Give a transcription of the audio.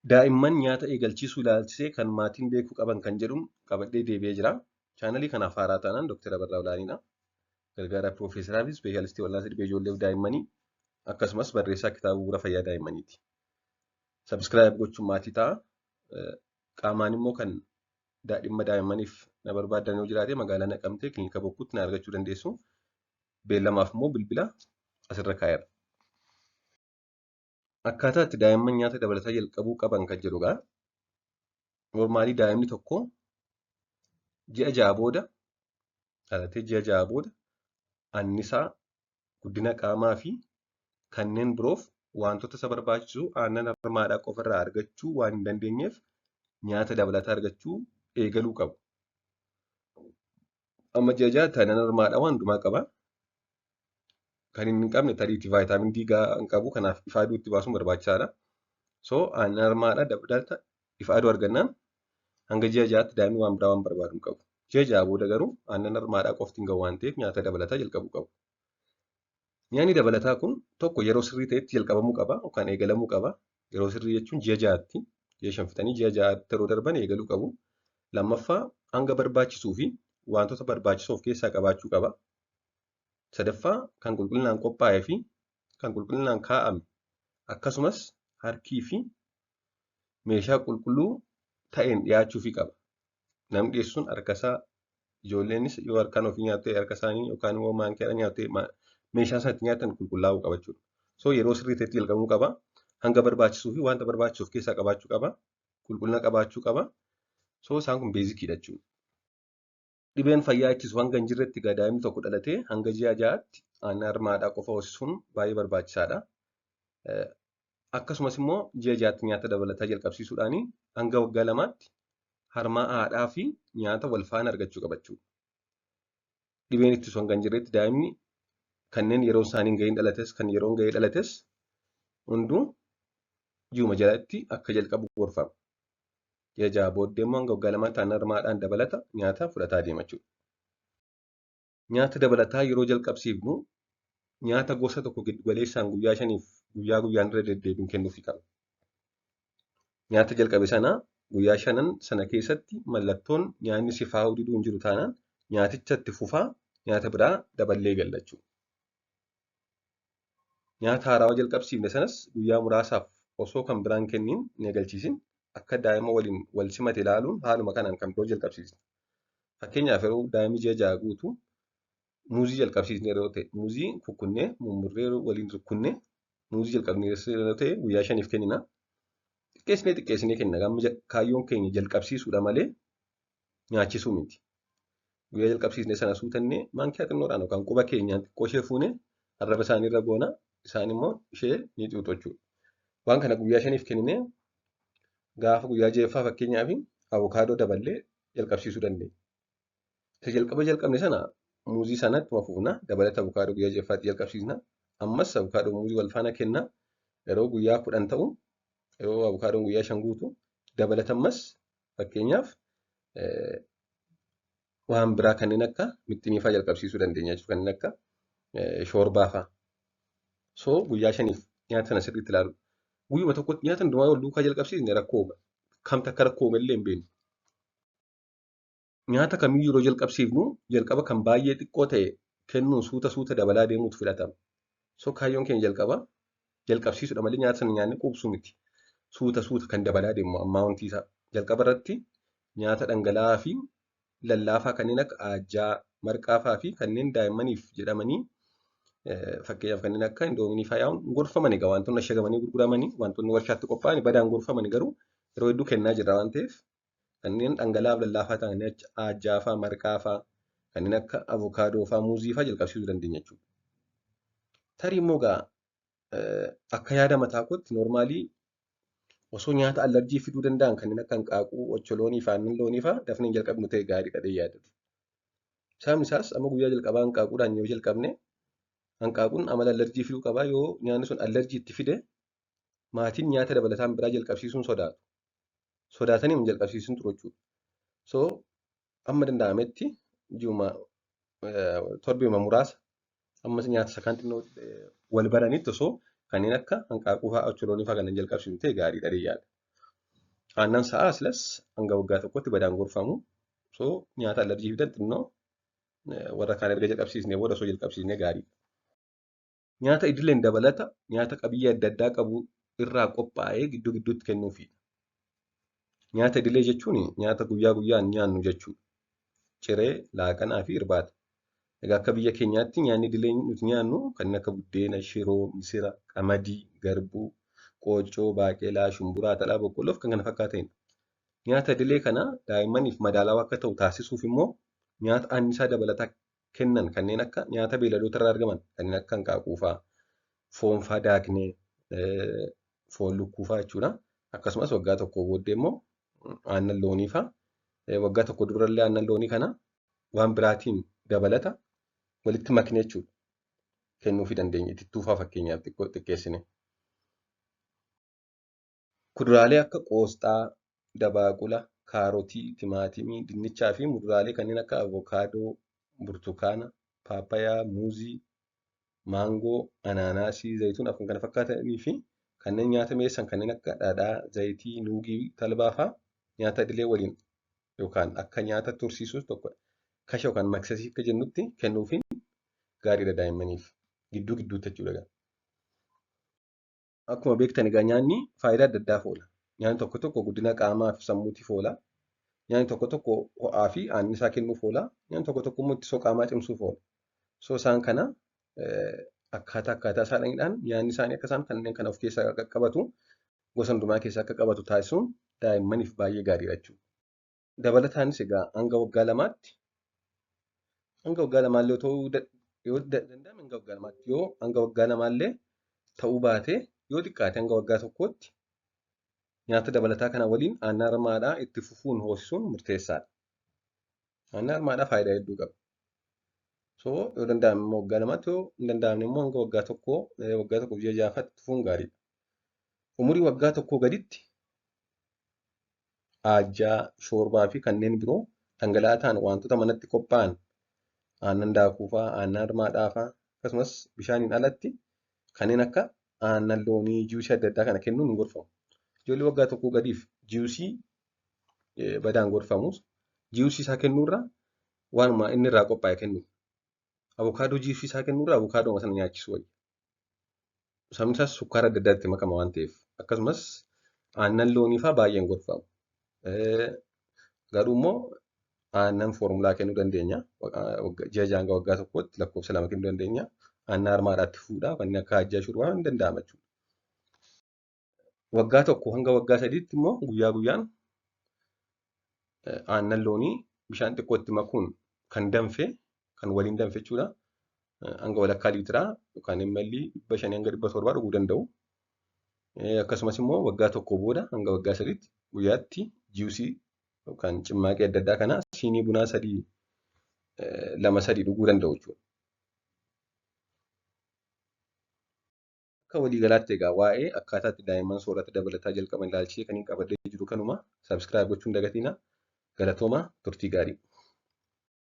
Daa'imman nyaata eegalchiisuu ilaalchisee kan maatiin beekuu qaban kan jedhuun qabadhee deebi'ee jira. Chaanalii kanaaf haaraa taanaan Dr. Abarraa Olaaniidha. Gargaaraa Piroofeesaraa fi Ispeeshaalistii wal'aansa dhibee ijoollee fi daa'immanii akkasumas barreessaa kitaaba bu'uura fayyaa daa'immaniiti. Subscribe gochuun maatii ta'a. Qaamaan immoo kan dhimma daa'immaniif na barbaadan yoo jiraate magaalaa Naqamtee kilinika Bokkuutti na argachuu dandeessu. Beellamaaf immoo bilbila asirra kaa'eera. Akkaataa itti daa'imman nyaata dabalataa jalqabuu qaban kan jedhudha. Normally daa'imni tokko ji'a 6 booda dhalatee ji'a 6 booda annisaa, guddina qaamaa fi kanneen biroof wantoota isa barbaachisu aannan harmaadhaa qofarraa argachuu waan hin dandeenyeef nyaata dabalataa argachuu eegaluu qabu. Amma ji'a 6tti aannan harmaadhaa waan hundumaa qaba. Kan inni hin qabne tariitii vitamin D gahaa hin qabu. Kanaaf ifa aduutti baasuun barbaachisaadha. So aannan harmaadhaa dabalata ifa aduu argannaan hanga ji'a 6tti daa'imni waan biraa waan barbaadu hin qabu. Ji'a 6 booda garuu aannan harmaadhaa qofti hin gahu waan ta'eef nyaata dabalataa jalqabuu qabu. Nyaanni dabalataa kun tokko yeroo sirrii ta'etti jalqabamuu qaba yookaan eegalamuu qaba. Yeroo sirrii jechuun ji'a 6tti, ji'a 5 fixanii ji'a 6tti yeroo darban eegaluu qabu. Lammaffaa hanga barbaachisuu fi wantoota barbaachisoo of keessaa qabaachuu qaba. Sadaffaa kan qulqullinaan qophaa'ee fi kan qulqullinaan kaa'ame akkasumas harkii fi meeshaa qulqulluu ta'een dhiyaachuufii qaba. Namni dhiyeessu sun harkasaa, ijoolleenis yoo harkaan ofii nyaatu ta'e harka isaanii yookaan immoo maankiyaadhaan nyaatu ta'e meeshaan isaan itti nyaatan qulqullaa'uu qaba jechuudha. So yeroo sirrii ta'etti jalqabamuu qaba. Hanga barbaachisuu fi wanta barbaachisu of keessaa qabaachuu qaba. Qulqullina qabaachuu qaba. So isaan kun basiciidha jechuudha. Dhibeen fayyaa ittisu hanga hin jirretti egaa daa'imni tokko dhalatee hanga ji'a 6tti aannan harmaadhaa qofa hoosisuun baay'ee barbaachisaadha. Akkasumas immoo ji'a 6tti nyaata dabalataa jalqabsiisuudhaan hanga waggaa 2tti harmaa haadhaa fi nyaata wal faana argachuu qaba jechuudha. Dhibeen ittisu hanga hin jirretti daa'imni kanneen yeroo isaanii hin gahiin dhalates kan yeroon gahee dhalates hunduu ji'uma jalatti akka jalqabu gorfama. Ji'a 6 booddee immoo hanga waggaa 2tti aannan harmaadhaan dabalata nyaata fudhataa deema jechuudha. Nyaata dabalataa yeroo jalqabsiifnu nyaata gosa tokko giddu galeessaan guyyaa 5f guyyaa guyyaan irra deddeebiin kennuufii qabna. Nyaata jalqabe sana guyyaa 5n sana keessatti mallattoon nyaanni sifaa'uu diduu hin jiru taanaan nyaaticha itti fufaa nyaata biraa daballee galla jechuudha. Nyaata haarawaa jalqabsiifne sanas guyyaa muraasaaf osoo kan biraan kenniin hin eegalchiisin akka daa'ima waliin wal simate ilaaluun haaluma kanaan kan biroo jalqabsiisna. Fakkeenyaaf yeroo daa'imni ji'a 6 guutu muuzii jalqabsiisne yeroo ta'e muuzii kukkunnee mummurree waliin rukkunnee muuzii jalqabnee yeroo ta'e guyyaa 5f kennina. Xiqqeessinee xiqqeessinee kenna. Amma kaayyoon keenya jalqabsiisuudha malee nyaachisuu miti. Guyyaa jalqabsiisne sana suutannee maankiyaa xinnoodhaan yookaan quba keenyaan xiqqoo ishee fuunee arraba isaanii irra goona. Isaan immoo ishee ni xuuxu jechuudha. Waan kana guyyaa 5f kenninee gaafa guyyaa 6ffaa fakkeenyaaf avokaadoo daballee jalqabsiisuu dandeenya. Isa jalqaba jalqabne sana muuzii sana ittuma fufna. Dabalata avokaadoo guyyaa 6ffaatti jalqabsiisna. Ammas avokaadoo muuzii wal faana kenna. Yeroo guyyaa 10 ta'u yeroo avokaadoon guyyaa 5 guutu dabalata ammas fakkeenyaaf waan biraa kanneen akka mixxinii fa'aa jalqabsiisuu dandeenya jechuudha. Kanneen akka shoorbaa fa'aa. So guyyaa 5f nyaata sana sirriitti ilaalu. Guyyuma tokkotti nyaata hundumaa wal duukaa jalqabsiisne rakkoo uuma. Kamtu akka rakkoo uume illee hin beeknu. Nyaata kamiyyuu yeroo jalqabsiifnu jalqaba kan baay'ee xiqqoo ta'e kennuun suuta suuta dabalaa deemuutu filatama. So kaayyoon keenya jalqaba jalqabsiisuudha malee nyaata sana nyaannee quubsuu miti. Suuta suuta kan dabalaa deemu ammaa wanti isaa. Jalqaba irratti nyaata dhangala'aa fi lallaafaa kanneen akka aajjaa, marqaa fa'aa fi kanneen daa'immaniif jedhamanii fakkeenyaaf kanneen akka indoominii fa'aa yaa'uun gorfaman egaa wantoonni ashagamanii gurguramanii wantoonni warshaatti qophaa'an badaan gorfaman garuu yeroo hedduu kennaa jirra waan ta'eef kanneen dhangala'aa fi lallaafaa ta'an kanneen akka aajjaa fa'aa, marqaa fa'aa, kanneen akka avokaadoo fa'aa, muuzii fa'aa jalqabsiisuu dandeenya jechuudha. Tarii immoo egaa akka yaada mataa kootti normally osoo nyaata allergy fiduu danda'an kanneen akka hanqaaquu, ocholoonii fi aannan loonii fa'aa dafnee hin jalqabnu ta'e gaariidha jedhee yaadatu. Sababni isaas amma guyyaa jalqabaa hanqaaquudhaan yoo jalqabne hanqaaquun amala allergy fiduu qaba. Yoo nyaanni sun allergy itti fide maatiin nyaata dabalataan biraa jalqabsiisuun sodaatu. Sodaatanii hin jalqabsiisuun turu jechuudha. So amma danda'ametti ji'uma torbeema muraasa ammas nyaata isa kaan xinnoo wal baranitti osoo kanneen akka hanqaaquu fa'aa, ocholoonii fa'aa kanneen jalqabsiisnu ta'e gaariidha jedhee yaada. Aannan sa'aa silas hanga waggaa tokkotti badaan gorfamu. So nyaata allerjii fidan xinnoo warra kaan erga jalqabsiisnee booda osoo jalqabsiisnee gaariidha. Nyaata idileen dabalata nyaata qabiyyee adda addaa qabu irraa qophaa'ee gidduu gidduutti kennuufidha. Nyaata idilee jechuun nyaata guyyaa guyyaan nyaannu jechuudha. Ciree, laaqanaa fi irbaata. Egaa akka biyya keenyaatti nyaanni idilee nuti nyaannu kanneen akka buddeena, shiroo, misira, qamadii, garbuu, qooccoo, baaqelaa, shumburaa, atara, boqqolloo fi kan kana fakkaatanidha. Nyaata idilee kana daa'immaniif madaalawaa akka ta'u taasisuuf immoo nyaata anniisaa dabalataa kennan kanneen akka nyaata beeyladoota irraa argaman kanneen akka hanqaaquu fa'aa, foon fa'aa daaknee, foon lukkuu fa'aa jechuudha. Akkasumas waggaa tokko booddee immoo aannan loonii fa'aa waggaa tokko durallee aannan loonii kana waan biraatiin dabalata walitti maknee jechuudha. Kennuufii dandeenya. Itittuu fa'aa fakkeenyaaf xiqqoo xiqqeessine. Kuduraalee akka qoosxaa, dabaaqula, kaarotii, timaatimii, dinnichaa fi muduraalee kanneen akka avokaadoo, burtukaana, paappayaa, muuzii, maangoo, anaanaasii, zayituunaa fi kan kana fakkaatanii fi kanneen nyaata mi'eessan kanneen akka dhadhaa, zayitii, nuugii, talbaa fa'aa nyaata idilee waliin yookaan akka nyaata tursiisuus tokko kasha yookaan maksasii akka jennutti kennuufiin gaariidha daa'immaniif. Gidduu gidduutti jechuudha. Akkuma beektan egaa nyaanni faayidaa adda addaaf oola. Nyaanni tokko tokko guddina qaamaa fi sammuutiif oola. Nyaanni tokko tokko ho'aa fi anniisaa kennuuf oola. Nyaanni tokko tokko immoo ittisoo qaamaa cimsuuf oola. So isaan kana akkaataa akkaataa isaaniidhaan nyaanni isaanii akka isaan kanneen kana of keessaa qaqqabatu gosa hundumaa keessaa akka qabatu taasisuun daa'immaniif baay'ee gaariidha jechuudha. Dabalataanis egaa hanga waggaa lamaatti hanga waggaa lamaallee ta'uu yoo danda'ame hanga waggaa lamaatti yoo hanga waggaa lamaallee ta'uu baate yoo xiqqaate hanga waggaa tokkootti nyaata dabalataa kana waliin aannan harmaadhaa itti fufuun hoosisuun murteessaadha. Aannan harmaadhaa faayidaa hedduu qaba. So yoo danda'ame immoo waggaa lamaatti yoo hin danda'amne immoo hanga waggaa tokkoo waggaa tokkoof ji'a ja'afaatti itti fufuun gaariidha. Umurii waggaa tokkoo gaditti aajjaa, shoorbaa fi kanneen biroo dhangala'aa ta'an wantoota manatti qophaa'an aannan daakuu fa'aa, aannan harmaadhaa fa'aa akkasumas bishaaniin alatti kanneen akka aannan loonii, juusii adda addaa kana kennuun hin gorfamu. Ijoollee waggaa tokkoo gadiif juusii badaan gorfamu. Juusii isaa kennuurra waanuma inni irraa qophaa'e kennu. Avokaadoo juusii isaa kennuurra avokaadoo sana nyaachisuu wayya. Sababni isaas sukkaara adda addaa itti makama waan ta'eef. Akkasumas aannan loonii fa'aa baay'ee hin gorfamu. Garuu immoo aannan foormulaa kennuu dandeenya. Ji'a ja'a hanga waggaa tokkootti lakkoofsa lama kennuu dandeenya. Aannan harmaadhaatti fuudhaa kanneen akka ajjaa shurbaaf hin danda'ama jechuudha. Waggaa tokko hanga waggaa sadiitti immoo guyyaa guyyaan aannan loonii bishaan xiqqootti makuun kan danfe kan waliin danfe jechuudha. Hanga walakkaa liitiraa yookaan ml 500 hanga 700 dhuguu danda'u. Akkasumas immoo waggaa tokko booda hanga waggaa sadiitti guyyaatti juusii yookaan cimmaaqii adda addaa kana siinii bunaa sadii lama sadii dhuguu danda'u jechuudha. Akka waliigalaatti egaa waa'ee akkaataa itti daa'imman soorata dabalataa jalqaban ilaalchisee kan hin qabadhee jiru kanuma. Subscribe gochuu hin dagatinaa. Galatoomaa turtii gaarii.